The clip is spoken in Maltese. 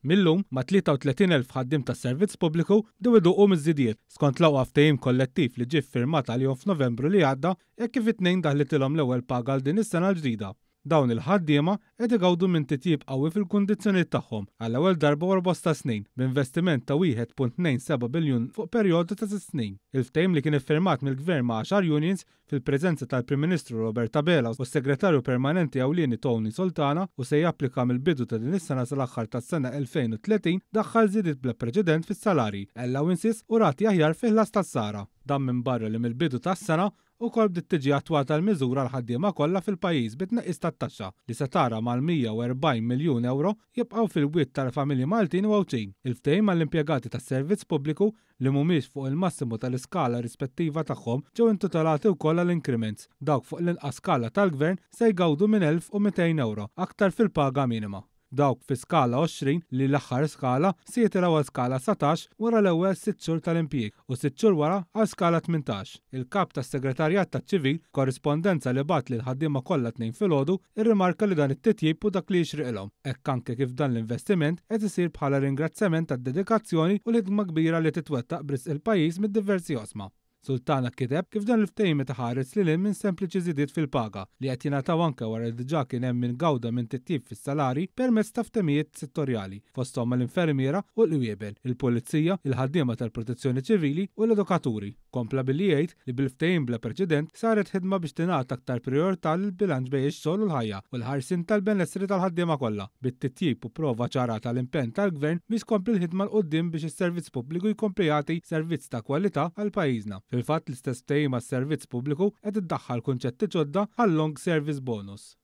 Mil-lum, mat-33,000 ħaddiem tas-servizz pubbliku bdew iduqu miż-żidiet, skont l-aqwa ftehim kollettiv li ġie ffirmat għalihom f'Novembru li għadda, hekk kif it-Tnejn daħlitilhom l-ewwel paga għal din is-sena l-ġdida. Dawn il-ħaddiema qed igawdu minn titjib qawwi fil-kundizzjonijiet tagħhom għall-ewwel darba wara bosta snin, b'investiment ta' 1.27 biljun fuq perjodu ta' sitt snin. Il-ftehim li kien iffirmat mill-Gvern ma' għaxar unions fil-preżenza tal-Prim Ministru Robert Abela u s-Segretarju Permanenti Ewlieni Tony Sultana u se japplika mill-bidu ta' din is-sena sal-aħħar tas-sena 2030 daħħal żidiet bla preċedent fis-salarji, allowances u rati aħjar fil-ħlas tas-sara. Dan minbarra li mill-bidu tas-sena Ukoll bdiet tiġi attwata l-miżura għall-ħaddiema kollha fil-pajjiż bi tnaqqis tat-taxxa li se tara mal-140 miljun ewro jibqgħu fil-bwiet tal-familji Maltin u Għawdxin. Il-ftehim għall-impjegati tas-servizz pubbliku li mhumiex fuq il-massimu tal-iskala rispettiva tagħhom ġew intitolati wkoll għal increments. Dawk fuq l-inqas skala tal-Gvern se jgawdu minn 1,200 ewro aktar fil-paga minima. Dawk fi skala 20, li l-aħħar skala, se jitilgħu għal skala 19 wara l-ewwel sitt xhur tal-impjieg u sitt xhur wara għal skala 18. Il-Kap tas-Segretarjat taċ-Ċivil, f'korrispondenza li bagħat lill-ħaddiema kollha t-Tnejn filgħodu, irrimarka li dan it-titjib hu dak li jixriqilhom, hekk anke kif dan l-investiment qed isir bħala ringrazzjament għad-dedikazzjoni u l-ħidma kbira li titwettaq b'risq il-pajjiż mid-diversi oqsma. Sultana kiteb kif dan il-ftehim qed iħares lil hinn minn sempliċi żidiet fil-paga, li qed jingħataw anke wara li diġà kien hemm min gawda minn titjib fis-salarji permezz ta' ftehimijiet settorjali, fosthom mal-infermiera u l-qwiebel, il-pulizija, il-ħaddiema tal-protezzjoni ċivili u l-edukaturi. Kompla billi jgħid li bil-ftehim bla preċedent saret ħidma biex tingħata aktar prijorità lill-bilanċ bejn ix-xogħol u l-ħajja u l-ħarsien tal-benessri tal-ħaddiema kollha, bit-titjib u prova ċara tal-impenn tal-Gvern biex tkompli l-ħidma 'l quddiem biex is-servizz pubbliku jkompli jagħti servizz ta' kwalità għal pajjiżna. Fil-fatt, l-istess ftehim għas-servizz pubbliku qed iddaħħal kunċetti ġodda bħal-long service bonus.